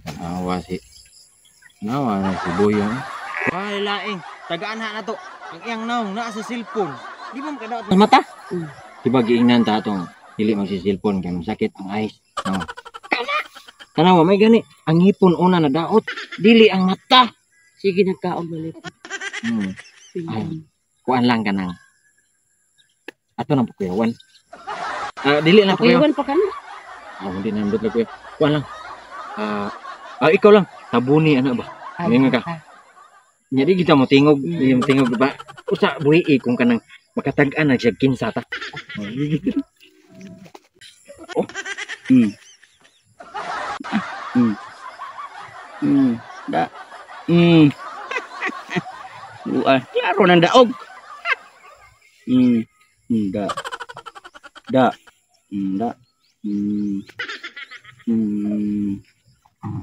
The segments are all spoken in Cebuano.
Tanawa si Nawa na si Boyong. Wah, laing. Tagaan na to. Ang iyang naong naa sa cellphone. Di ba makadaot sa mata? Di ba giingnan ta atong dili magsi-cellphone kay masakit ang eyes. No. Tanawa may gani. Ang hipon una na daot, dili ang mata. Sige nagkaon balik. Ay, kuan lang kanang. Ato nang pakuyawan. Dili na pakuyawan. Pakuyawan pa kana. Hindi na ambot lang kuya. Kuan lang. Ikaw lang. Tabuni ana ba? Ngayon ka. Nya di kita mo tingog, di mo tingog ba? Usa buhi kung kanang makatag-an na siya kinsa ta. Oh. Da. Klaro nang daog. Da. Da. Da.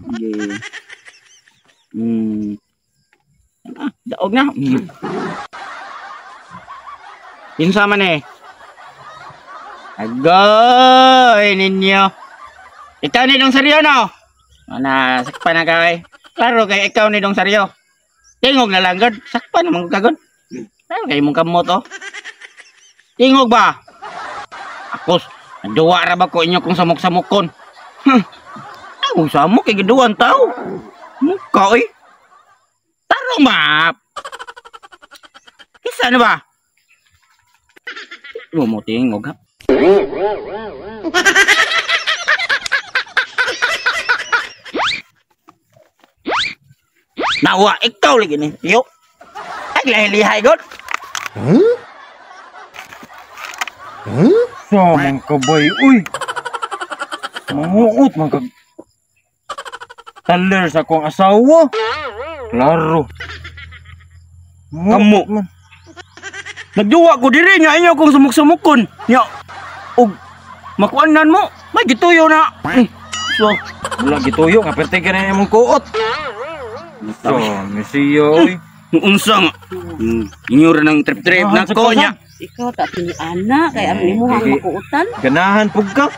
Okay. Daog na. Kinsa man eh? Agoy ninyo. Ikaw ni Dong Seryo no? Ana, sakpan na ka eh. Klaro kay ikaw ni Dong Seryo. Tingog na lang gud, sakpan naman ka gud. Klaro kay imong kamot oh. Tingog ba? Akos, nagduwa ra ba ko inyo kung samok-samokon? Ang samok kay giduwan tao. Muka oy. Tarong ba? Kisa na ba? Mo tingog ha. Nawa ikaw lagi ni. Yo. Ay lihay-lihay god. Huh? Huh? Sa man kabay uy. Manguot man kag taler sa akong asawa. Klaro. Kamo. Nagduwa ko diri nya inyo kung sumuk-sumukon. Nya og makuanan mo, may gituyo na. So, wala gituyo nga perte ka na imong kuot. So, mesiyo oy. Unsa nga? Inyo ra nang trip-trip na ko nya. Ikaw ta tini ana kay ang nimo ang makuutan. Ganahan pug ka.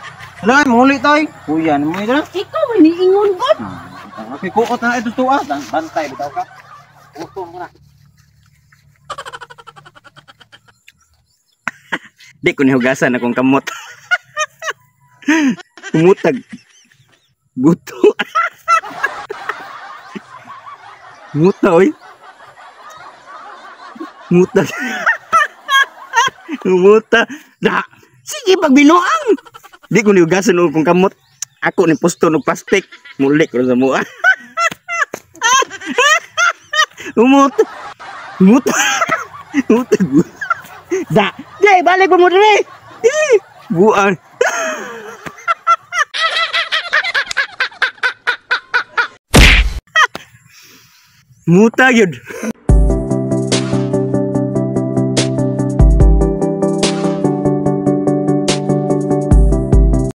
Wala muli tay. Kuya nimo ito. Ikaw may niingon gud. Okay, kuot na ito tuwa. Bantay bitaw ka. Gusto mo na. Di ko nihugasan akong kamot. Kumutag. Guto. Muta oy. Muta. Muta. Da. Sige pagbinuang. Di ko nihugasan akong kamot. Ako ni posto og plastic. Muli ko sa mua. Umuta. Muta. Muta. Da. Di, balik pa mo diri. Buang. Muta yun.